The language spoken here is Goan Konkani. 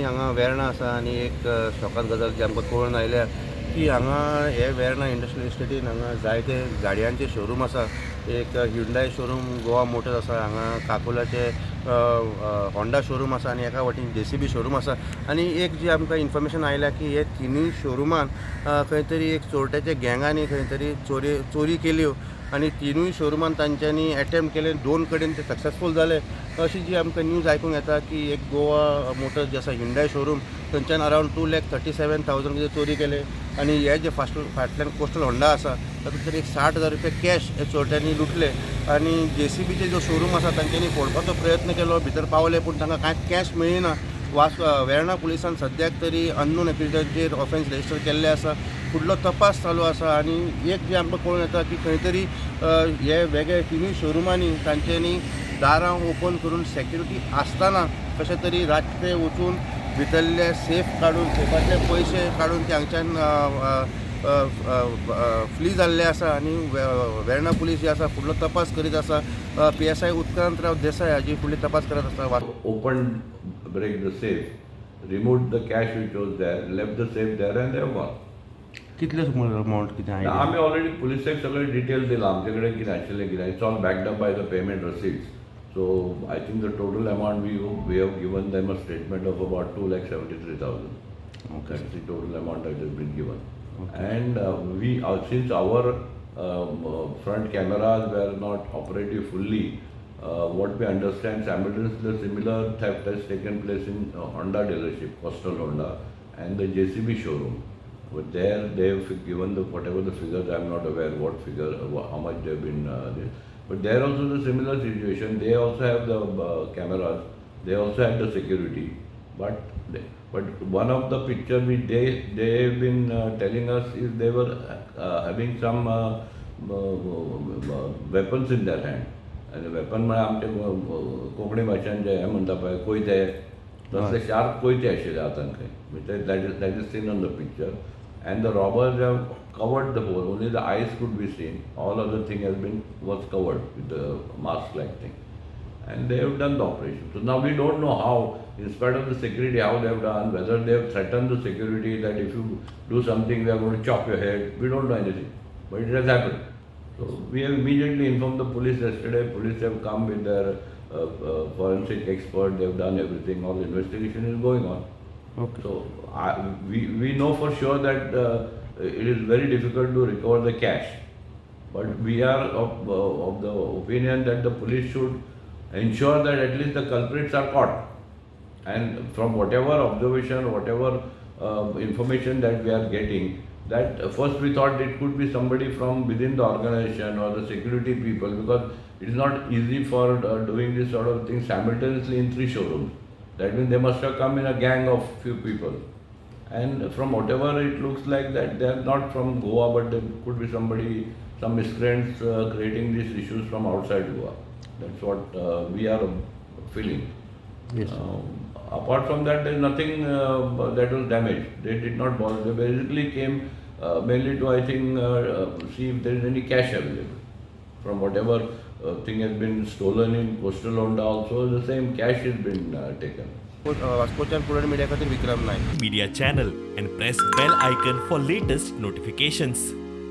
हांगा वेर्णा आसा आनी एक शॉकाद गजाल जी आमकां कळून आयल्या की हांगा हे वेर्णा इंडस्ट्रियल इस्टेटीन हांगा जायते गाडयांचे शोरूम आसा. एक ह्युंडाय शोरूम गोवा मोटर्स आसा, हांगा काकुलाचे होंडा शोरूम आसा आनी एका वटेन जेसीबी शोरूम आसा. आनी एक जी आमकां इन्फॉर्मेशन आयल्या की हे तिनूय शोरुमान खंय तरी एक चोरट्याच्या गँगांनी खंय तरी चोरी चोरी केल्यो आनी तिनूय शोरुमान तांच्यांनी एटेम्प्ट केले, दोन कडेन ते सक्सेसफूल जाले, अशी जी आमकां न्यूज आयकूंक येता की एक गोवा मोटर्स जे आसा ह्युंडाय शोरूम थंयच्यान around 2,37,000 कितें चोरी केले आनी हे जे फास्ट फाटल्यान कोस्टल होंडा आसा तातूंत एक 60,000 रुपया कॅश हे चोरट्यांनी लुटले. आनी जेसीबीचे जो शोरूम आसा तांच्यांनी फोडपाचो प्रयत्न केलो, भितर पावले पूण तांकां कांयच कॅश मेळ्ळी ना. वेर्णा पुलिसान सद्याक तरी अननोन एक्युजाचेर ऑफेन्स रजिस्टर केल्ले आसा. फुडलो तपास चालू आसा. आनी एक जे आमकां कळून येता की खंय तरी हे वेगळे तिनूय शोरुमांनी तांच्यांनी दारां ओपन करून सेक्युरिटी आसतना कशें तरी रातचे वचून भितरले सेफ काडून सेफांतले पयशे काडून ते हांगच्यान फ्ली जाल्ले आसा. आनी वेर्णा पुलीस जे आसा फुडलो तपास करीत आसा. पीएसआय उत्क्रांतराव देसाय हाजी फुडली तपास करत आसा. Opened, break the safe, removed the cash which was there, left the safe there and they have gone. कितले अमाउंट कितें आयडिया? आमी ऑलरेडी पुलिसाक सगळे डिटेल दिला. आमचे कडेन कितें आशिल्लें कितें, it's all backed up by the payment receipts. So I think the total amount we have given them a statement of about 2,73,000. That's the total amount that has been given. And since our front cameras were not operative fully, what we understand, simultaneously similar theft has taken place in Honda dealership, Coastal Honda, and the JCB showroom. But there they have given the whatever the figures, I am not aware what figure, how much they have been this. But there also the similar situation. They also have the cameras, they also have the security, but one of the picture which they have been telling us is they were having some weapons in their hand. आनी वेपन म्हळ्यार आमचे कोंकणी भाशेन जे हें म्हणटा पळय, कोयते, तसले शार्प कोयते आशिल्ले हातान खंय. That is seen on the picture and the robbers have covered the whole, only the eyes could be seen, all other thing has been was covered with the mask like thing and they have done the operation. So now we don't know how, in spite of the security, how they have done, whether they have threatened the security that if you do something we are going to chop your head. We don't know anything, but it has happened. So we have immediately informed the police yesterday. Police have come with their forensic expert. They have done everything. All investigation is going on. So we know for sure that it is very difficult to recover the cash. But we are of the opinion that the police should ensure that at least the culprits are caught. And from whatever observation, whatever information that we are getting, that first we thought it could be somebody from within the organization or the security people, because it is not easy for doing this sort of thing simultaneously in three showrooms. That means they must have come in a gang of few people. And from whatever it looks like that they are not from Goa, but there could be somebody, some miscreants creating these issues from outside Goa. That's what we are feeling. Apart from that, there is nothing that was damaged. They did not bother. They basically came mainly to, I think, see if there is any cash available. From whatever thing has been stolen in Coastal Honda also, the same cash has been taken. वास्कोच्यान prudent media खातीर विक्रम Naik. Media channel and press bell icon for latest notifications.